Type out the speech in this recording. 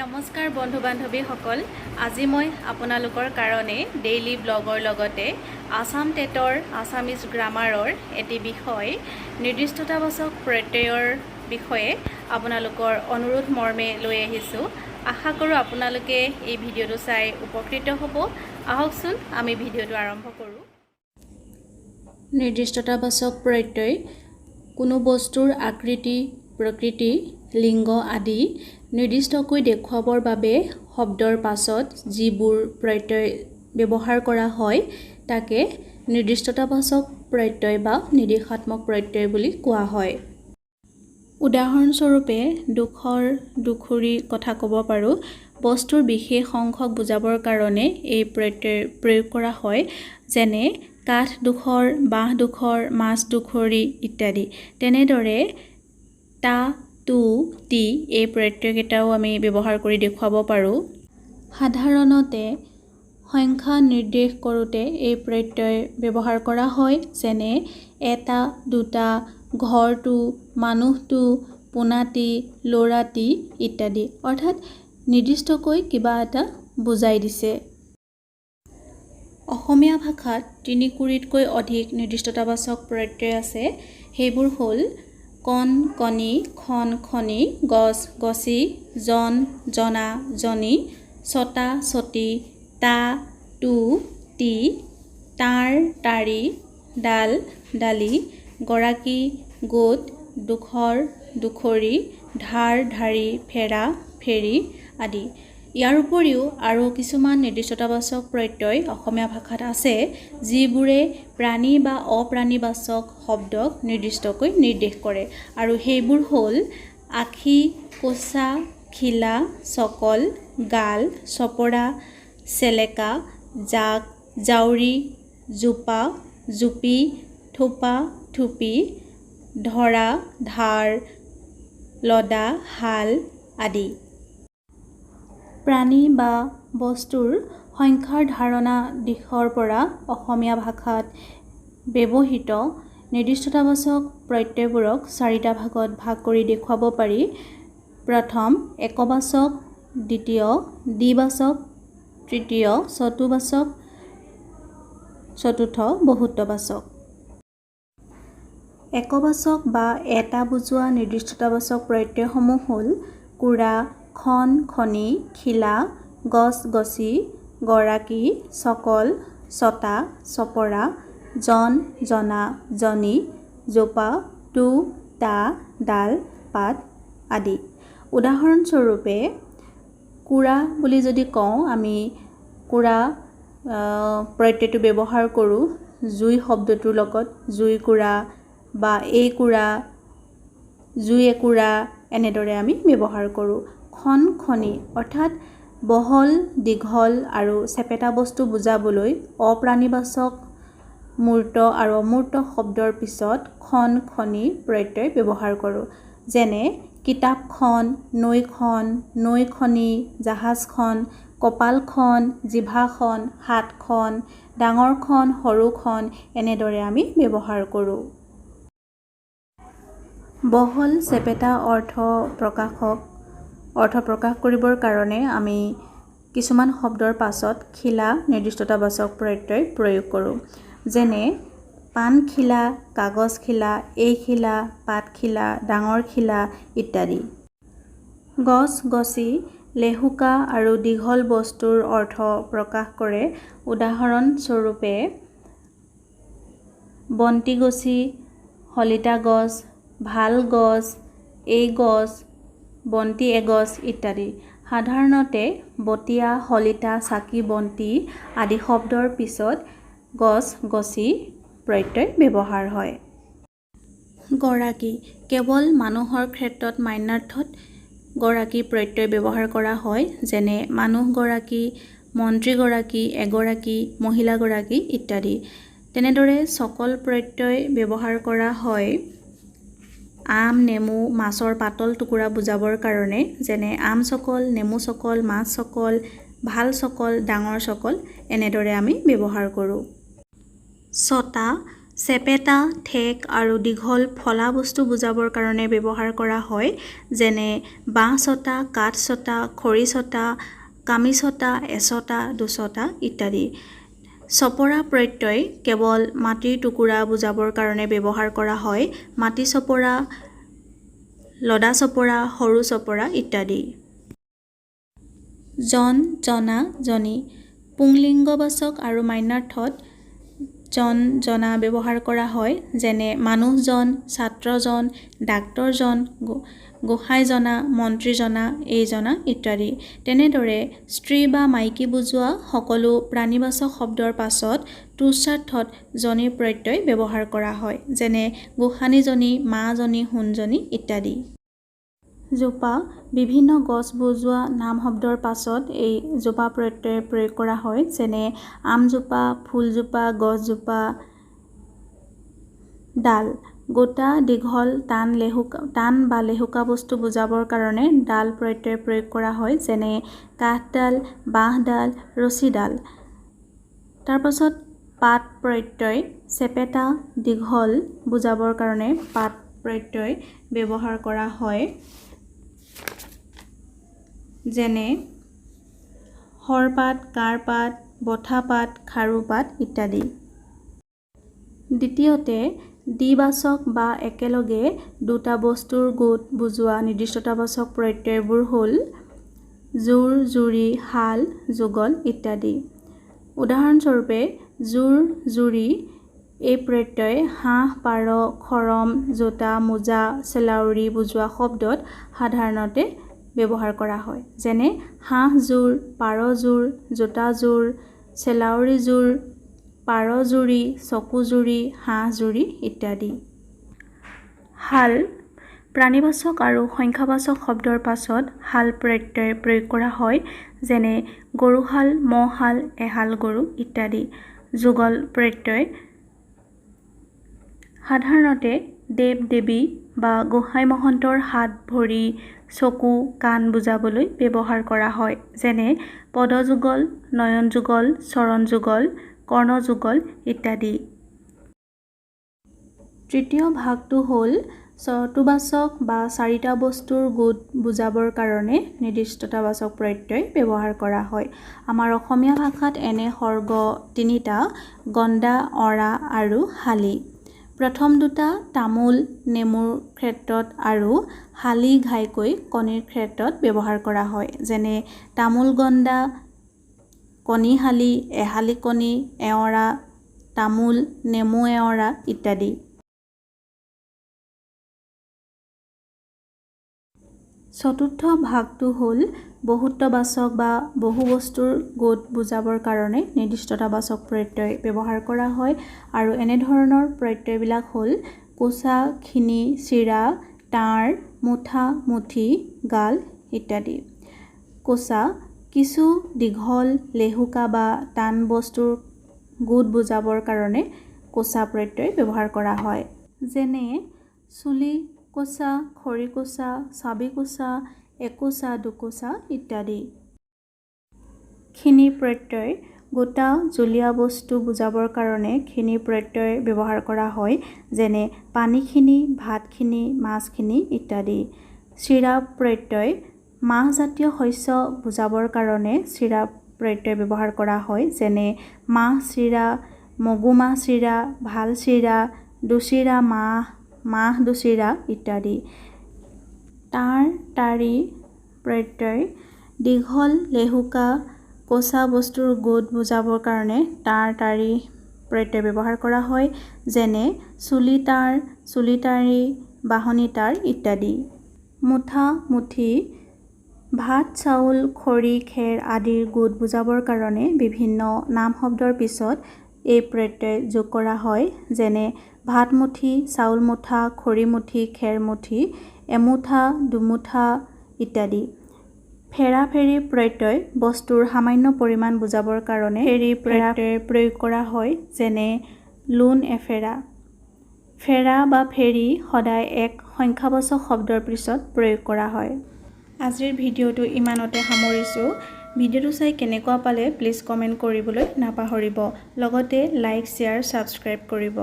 নমস্কাৰ বন্ধু বান্ধৱীসকল, আজি মই আপোনালোকৰ কাৰণে ডেইলি ব্লগৰ লগতে আছাম টেটৰ আছামিজ গ্ৰামাৰৰ এটি বিষয়, নিৰ্দিষ্টতাবাচক প্ৰত্যয়ৰ বিষয়ে আপোনালোকৰ অনুৰোধ মৰ্মে লৈ আহিছোঁ। আশা কৰোঁ আপোনালোকে এই ভিডিঅ'টো চাই উপকৃত হ'ব। আহকচোন, আমি ভিডিঅ'টো আৰম্ভ কৰোঁ। নিৰ্দিষ্টতাবাচক প্ৰত্যয় কোনো বস্তুৰ আকৃতি, প্ৰকৃতি, লিংগ আদি নিৰ্দিষ্টকৈ দেখুৱাবৰ বাবে শব্দৰ পাছত যিবোৰ প্ৰত্যয় ব্যৱহাৰ কৰা হয়, তাকে নিৰ্দিষ্টতাবাচক প্ৰত্যয় বা নিৰ্দেশাত্মক প্ৰত্যয় বুলি কোৱা হয়। উদাহৰণস্বৰূপে, ডোখৰ, ডুখুৰী কথা ক'ব পাৰোঁ। বস্তুৰ বিশেষ অংশক বুজাবৰ কাৰণে এই প্ৰত্যয় প্ৰয়োগ কৰা হয়, যেনে কাঠ ডোখৰ, বাঁহ ডোখৰ, মাছ ডুখৰি ইত্যাদি। তেনেদৰে তা, তু, তি এই প্ৰত্যয়কেইটাও আমি ব্যৱহাৰ কৰি দেখুৱাব পাৰোঁ। সাধাৰণতে সংখ্যা নিৰ্দেশ কৰোঁতে এই প্ৰত্যয় ব্যৱহাৰ কৰা হয়, যেনে এটা, দুটা, ঘৰটো, মানুহটো, পোনাটি, ল'ৰাটি ইত্যাদি। অৰ্থাৎ নিৰ্দিষ্টকৈ কিবা এটা বুজাই দিছে। অসমীয়া ভাষাত 30 কুৰিতকৈ অধিক নিৰ্দিষ্টতাবাচক প্ৰত্যয় আছে। সেইবোৰ হ'ল কণ, কণী, খন, খনি, গছ, গছি, জন, জনা, জনী, ছটা, ছটি, তা, তু, তি, তাঁৰ, তাঁৰী, ডাল, ডালি, গৰাকী, গোট, ডোখৰ, ডুখৰি, ধাৰ, ধাৰী, ফেৰা, ফেৰী আদি। ইয়াৰ উপৰিও আৰু কিছুমান নিৰ্দিষ্টতাবাচক প্ৰত্যয় অসমীয়া ভাষাত আছে, যিবোৰে প্ৰাণী বা অপ্ৰাণীবাচক শব্দক নিৰ্দিষ্টকৈ নিৰ্দেশ কৰে আৰু সেইবোৰ হ'ল আখি, কোঁচা, খিলা, চকল, গাল, চপৰা, চেলেকা, জাক, জাউৰি, জোপা, জুপি, থোপা, থুপি, ধৰা, ধাৰ, লদা, হাল আদি। প্ৰাণী বা বস্তুৰ সংখ্যাৰ ধাৰণা দিশৰ পৰা অসমীয়া ভাষাত ব্যৱহৃত নিৰ্দিষ্টতাবাচক প্ৰত্যয়বোৰক চাৰিটা ভাগত ভাগ কৰি দেখুৱাব পাৰি। প্ৰথম, একবাচক, দ্বিতীয়, দ্বিবাচক, তৃতীয়, চতুবাচক, চতুৰ্থ, বহুত্ববাচক। একবাচক বা এটা বুজোৱা নিৰ্দিষ্টতাবাচক প্ৰত্যয়সমূহ হ'ল কোৰা, খন, খনি, খিলা, গছ, গছি, গৰাকী, চকল, ছটা, চপৰা, জন, জনা, জনী, জোপা, টো, তা, ডাল, পাত আদি। উদাহৰণস্বৰূপে, কোৰা বুলি যদি কওঁ, আমি কোৰা প্ৰত্যয়টো ব্যৱহাৰ কৰোঁ জুই শব্দটোৰ লগত, জুইকুৰা বা এইকুৰা, জুই একুৰা, এনেদৰে আমি ব্যৱহাৰ কৰোঁ। খন, খনি, অৰ্থাৎ বহল, দীঘল আৰু চেপেটা বস্তু বুজাবলৈ অপ্ৰাণীবাচক মূৰ্ত আৰু অমূৰ্ত শব্দৰ পিছত খন, খনি প্ৰত্যয় ব্যৱহাৰ কৰোঁ, যেনে কিতাপখন, নৈখন, নৈখনি, জাহাজখন, কপালখন, জিভাখন, হাতখন, ডাঙৰখন, সৰুখন, এনেদৰে আমি ব্যৱহাৰ কৰোঁ। বহল, চেপেটা অৰ্থ প্ৰকাশ কৰিবৰ কাৰণে আমি কিছুমান শব্দৰ পাছত খিলা নিৰ্দিষ্টতাবাচক প্ৰত্যয় প্ৰয়োগ কৰোঁ, যেনে পাণখিলা, কাগজখিলা, এইখিলা, পাতখিলা, ডাঙৰখিলা ইত্যাদি। গছ, গছি লেহুকা আৰু দীঘল বস্তুৰ অৰ্থ প্ৰকাশ কৰে। উদাহৰণস্বৰূপে, বন্তিগছি, শলিতা গছ, ভাল গছ, এই গছ, বন্তি এগছ ইত্যাদি। সাধাৰণতে বতিয়া, শলিতা, চাকি, বন্তি আদি শব্দৰ পিছত গছ, গছি প্ৰত্যয় ব্যৱহাৰ হয়। গৰাকী: কেৱল মানুহৰ ক্ষেত্ৰত মান্যাৰ্থত গৰাকী প্ৰত্যয় ব্যৱহাৰ কৰা হয়, যেনে মানুহগৰাকী, মন্ত্ৰীগৰাকী, এগৰাকী, মহিলাগৰাকী ইত্যাদি। তেনেদৰে চকল প্ৰত্যয় ব্যৱহাৰ কৰা হয় আম, নেমু, মাছৰ পাতল টুকুৰা বুজাবৰ কাৰণে, যেনে আম চকল, নেমু চকল, মাছ চকল, ভাল চকল, ডাঙৰ চকল, এনেদৰে আমি ব্যৱহাৰ কৰোঁ। ছটা চেপেটা, ঠেক আৰু দীঘল ফলা বস্তু বুজাবৰ কাৰণে ব্যৱহাৰ কৰা হয়, যেনে বাঁহ চটা, কাঠচটা, খৰিচটা, কামিচটা, এচটা, দুচটা ইত্যাদি। চপৰা প্ৰত্যয় কেৱল মাটিৰ টুকুৰা বুজাবৰ কাৰণে ব্যৱহাৰ কৰা হয়, মাটি চপৰা, লদা চপৰা, সৰু চপৰা ইত্যাদি। জন, জনা, জনী। পুংলিংগবাচক আৰু মান্যাৰ্থত জন, জনা ব্যৱহাৰ কৰা হয়, যেনে মানুহজন, ছাত্ৰজন, ডাক্তৰজন, গোসাঁইজনা, মন্ত্ৰীজনা, এইজনা ইত্যাদি। তেনেদৰে স্ত্ৰী বা মাইকী বুজোৱা সকলো প্ৰাণীবাচক শব্দৰ পাছত তুচ্ছাৰ্থত জনী প্ৰত্যয় ব্যৱহাৰ কৰা হয়, যেনে গোসাঁনীজনী, মাজনী, সোণজনী ইত্যাদি। জোপা বিভিন্ন গছ বুজোৱা নাম শব্দৰ পাছত এই জোপা প্ৰত্যয় প্ৰয়োগ কৰা হয়, যেনে আমজোপা, ফুলজোপা, গছজোপা। ডাল গোটা, দীঘল, টান বা লেহুকা বস্তু বুজাবৰ কাৰণে ডাল প্ৰত্যয় প্ৰয়োগ কৰা হয়, যেনে কাঠডাল, বাঁহডাল, ৰছীডাল। তাৰপাছত পাত প্ৰত্যয় চেপেটা, দীঘল বুজাবৰ কাৰণে পাত প্ৰত্যয় ব্যৱহাৰ কৰা হয়, যেনে সৰপাত, কাঁড়পাত, বঠাপাত, খাৰুপাত ইত্যাদি। দ্বিতীয়তে, দ্বিবাচক বা একেলগে দুটা বস্তুৰ গোট বুজোৱা নিৰ্দিষ্টতাবাচক প্ৰত্যয়বোৰ হ'ল জোৰ, জুৰি, হাল, যুগল ইত্যাদি। উদাহৰণস্বৰূপে, জোৰ, জুৰি এই প্ৰত্যয় হাঁহ, পাৰ, খৰম, জোতা, মোজা, চেলাউৰি বুজোৱা শব্দত সাধাৰণতে ব্যৱহাৰ কৰা হয়, যেনে হাঁহযোৰ, পাৰযোৰ, জোতাযোৰ, চেলাউৰিযোৰ, পাৰজুৰি, চকুজুৰি, হাঁহজুৰি ইত্যাদি। হাল প্ৰাণীবাচক আৰু সংখ্যাবাচক শব্দৰ পাছত হাল প্ৰত্যয় প্ৰয়োগ কৰা হয়, যেনে গৰুহাল, ম'হহাল, এহাল গৰু ইত্যাদি। যুগল প্ৰত্যয় সাধাৰণতে দেৱ দেৱী বা গোসাঁই মহন্তৰ হাত, ভৰি, চকু, কাণ বুজাবলৈ ব্যৱহাৰ কৰা হয়, যেনে পদযুগল, নয়নযুগল, চৰণযুগল, কৰ্ণযুগল ইত্যাদি। তৃতীয় ভাগটো হ'ল চতুৰ্বাচক বা চাৰিটা বস্তুৰ গোট বুজাবৰ কাৰণে নিৰ্দিষ্টতাবাচক প্ৰত্যয় ব্যৱহাৰ কৰা হয়। আমাৰ অসমীয়া ভাষাত এনে সৰ্গ তিনিটা, গণ্ডা, অঁৰা আৰু শালি। প্ৰথম দুটা তামোল, নেমুৰ ক্ষেত্ৰত আৰু শালি ঘাইকৈ কণীৰ ক্ষেত্ৰত ব্যৱহাৰ কৰা হয়, যেনে তামোল গণ্ডা, কণীশালি, এহালি কণী, এওঁৰা তামোল, নেমু এওঁৰা ইত্যাদি। চতুৰ্থ ভাগটো হ'ল বহুত্ববাচক বা বহু বস্তুৰ গোট বুজাবৰ কাৰণে নিৰ্দিষ্টতাবাচক প্ৰত্যয় ব্যৱহাৰ কৰা হয়, আৰু এনেধৰণৰ প্ৰত্যয়বিলাক হ'ল কোচা, খিনি, চিৰা, তাঁৰ, মুঠা, মুঠি, গাল ইত্যাদি। কোচা কিছু দীঘল, লেহুকা বা টান বস্তুৰ গোট বুজাবৰ কাৰণে কোচা প্ৰত্যয় ব্যৱহাৰ কৰা হয়, যেনে চুলি কোচা, খৰি কোচা, চাবি কোচা, একোচা, দুকোচা ইত্যাদি। খিনি প্ৰত্যয় গোটা, জুলীয়া বস্তু বুজাবৰ কাৰণে খিনি প্ৰত্যয় ব্যৱহাৰ কৰা হয়, যেনে পানীখিনি, ভাতখিনি, মাছখিনি ইত্যাদি। চিৰা প্ৰত্যয় মাহজাতীয় শস্য বুজাবৰ কাৰণে চিৰা প্ৰত্যয় ব্যৱহাৰ কৰা হয়, যেনে মাহ চিৰা, মগুমাহ চিৰা, ভাল চিৰা, দুচিৰা মাহ, মাহ দুচিৰা ইত্যাদি। তাঁৰ, তাৰি প্ৰত্যয় দীঘল, লেহুকা, কোচা বস্তুৰ গোট বুজাবৰ কাৰণে তাঁৰ, তাৰি প্ৰত্যয় ব্যৱহাৰ কৰা হয়, যেনে চুলি তাঁৰ, চুলি তাঁৰি, বাহনী তাঁৰ ইত্যাদি। মুঠা, মুঠি ভাত, চাউল, খৰি, খেৰ আদিৰ গোট বুজাবৰ কাৰণে বিভিন্ন নাম শব্দৰ পিছত এই প্ৰত্যয় যোগ কৰা হয়, যেনে ভাতমুঠি, চাউল মুঠা, খৰি মুঠি, খেৰ মুঠি, এমুঠা, দুমুঠা ইত্যাদি। ফেৰা ফেৰি প্ৰত্যয় বস্তুৰ সামান্য পৰিমাণ বুজাবৰ কাৰণে ফেৰি প্ৰত্যয় প্ৰয়োগ কৰা হয়, যেনে লোণ এফেৰা। ফেৰা বা ফেৰি সদায় এক সংখ্যাবাচক শব্দৰ পিছত প্ৰয়োগ কৰা হয়। আজিৰ ভিডিঅ'টো ইমানতে সামৰিছোঁ। ভিডিঅ'টো চাই কেনেকুৱা পালে প্লিজ কমেণ্ট কৰিবলৈ নাপাহৰিব, লগতে লাইক, শ্বেয়াৰ, ছাবস্ক্ৰাইব কৰিব।